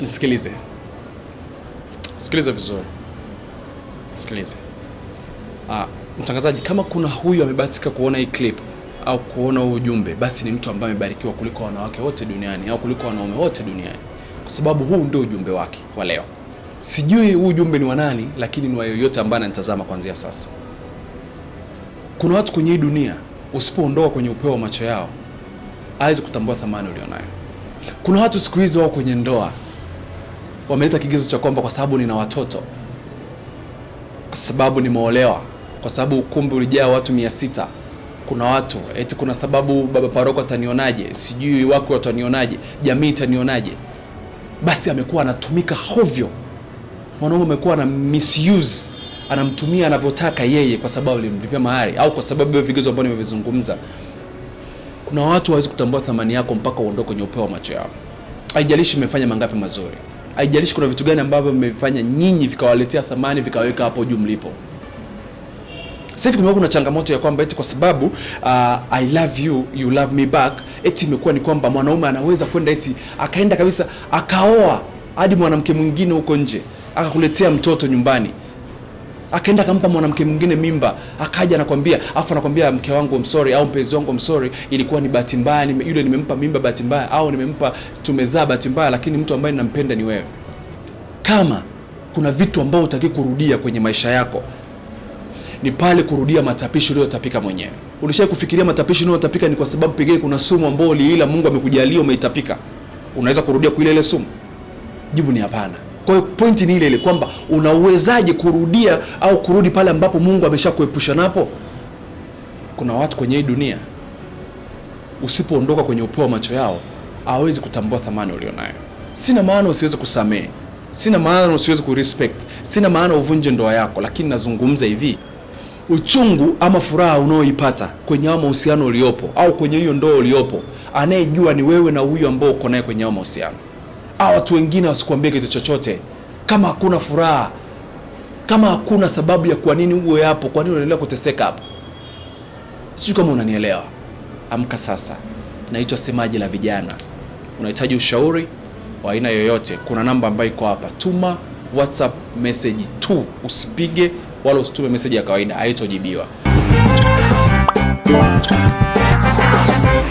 Nisikilize, sikiliza vizuri, sikilize. Mtangazaji, kama kuna huyu amebahatika kuona hii clip au kuona huu ujumbe, basi ni mtu ambaye amebarikiwa kuliko wanawake wote duniani au kuliko wanaume wote duniani, kwa sababu huu ndio ujumbe wake wa leo. Sijui huu ujumbe ni wa nani, lakini ni wa yoyote ambaye ananitazama kuanzia sasa. Kuna watu kwenye hii dunia, usipoondoka kwenye upeo wa macho yao, hawezi kutambua thamani ulionayo. Kuna watu siku hizi wao kwenye ndoa wameleta kigezo cha kwamba kwa sababu nina watoto, kwa sababu nimeolewa, kwa sababu ukumbi ulijaa watu 600, kuna watu eti kuna sababu baba paroko atanionaje, sijui wako watanionaje, jamii itanionaje. Basi amekuwa anatumika hovyo. Mwanaume amekuwa ana misuse, anamtumia anavyotaka yeye, kwa sababu alimlipia mahari au kwa sababu ya vigezo ambavyo nimevizungumza. Kuna watu hawawezi kutambua thamani yako mpaka uondoke kwenye upeo wa macho yao. Haijalishi mmefanya mangapi mazuri, haijalishi kuna vitu gani ambavyo mmefanya nyinyi vikawaletea thamani vikaweka hapo juu mlipo. Sasa hivi kumekuwa kuna changamoto ya kwamba eti kwa sababu I love you, you love me back, eti imekuwa ni kwamba mwanaume anaweza kwenda eti akaenda kabisa akaoa hadi mwanamke mwingine huko nje, akakuletea mtoto nyumbani, akaenda akampa mwanamke mwingine mimba, akaja anakwambia, afu anakwambia mke wangu I'm sorry, au mpenzi wangu I'm sorry, ilikuwa ni bahati mbaya, yule nimempa mimba bahati mbaya, au nimempa, tumezaa bahati mbaya, lakini mtu ambaye ninampenda ni wewe. Kama kuna vitu ambavyo hutaki kurudia kwenye maisha yako, ni pale kurudia matapishi uliyotapika mwenyewe. Ulishai kufikiria matapishi uliyotapika ni kwa sababu pengine kuna sumu ambayo uliila, Mungu amekujalia umeitapika? Unaweza kurudia kuila ile sumu? Jibu ni hapana. Kwa hiyo point ni ile ile kwamba unawezaje kurudia au kurudi pale ambapo Mungu ameshakuepusha napo. Kuna watu kwenye hii dunia usipoondoka kwenye upeo wa macho yao hawawezi kutambua thamani ulionayo. Sina maana usiweze kusamehe, sina maana usiweze kurespect, sina maana uvunje ndoa yako, lakini nazungumza hivi, uchungu ama furaha unaoipata kwenye hao mahusiano uliopo au kwenye hiyo ndoa uliopo, anayejua ni wewe na huyu ambao uko naye kwenye hao mahusiano. Hao watu wengine wasikuambie kitu chochote. Kama hakuna furaha, kama hakuna sababu ya kwa nini uwe hapo, kwa nini unaendelea kuteseka hapo? Sijui kama unanielewa. Amka sasa. Naitwa Semaji la Vijana. Unahitaji ushauri wa aina yoyote, kuna namba ambayo iko hapa. Tuma WhatsApp message tu, usipige wala usitume message ya kawaida, haitojibiwa.